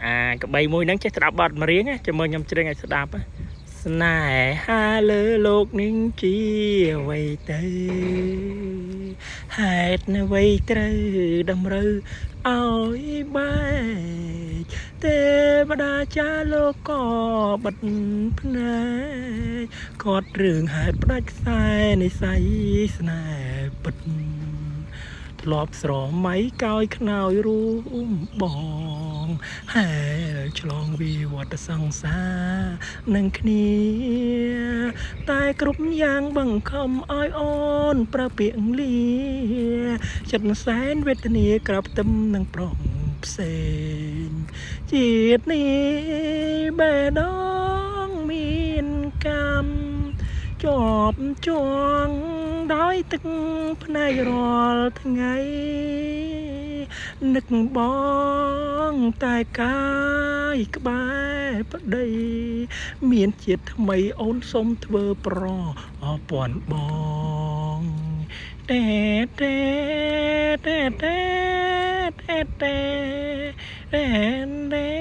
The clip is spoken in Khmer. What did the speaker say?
អាក្បីមួយហ្នឹងចេះស្ដាប់បទចម្រៀងណាចាំមើលខ្ញុំច្រៀងឲ្យស្ដាប់ណាស្នេហាលើលោកនេះជាអ្វីទៅហេតុអ្វីត្រូវតម្រូវឲ្យបែកទេវតាចាលោកក៏បិទភ្នែកគាត់រឿងហេតុផ្ដាច់ខ្សែនិស័យស្នេហ៍ពិត ធ្លាប់ស្រមៃកោយខ្នើយរួមបងហែលឆ្លងវិវត្តសង្សារនឹងគ្នា តែគ្រប់យ៉ាងបង្ខំឲ្យអូនប្រើពាក្យលាចិត្តសែនវេទនាក្របទឹមនឹងប្រុសផ្សេងជាតិនេះបេះដូងមានកម្ម ជាប់ជាងដោយទឹកភ្នែករាល់ថ្ងៃនឹកបងតែកាយក្បែរប្តី មានជាតិថ្មីអូនសុំធ្វើប្រពន្ធបងតែតែតែតែតែតែតែតែ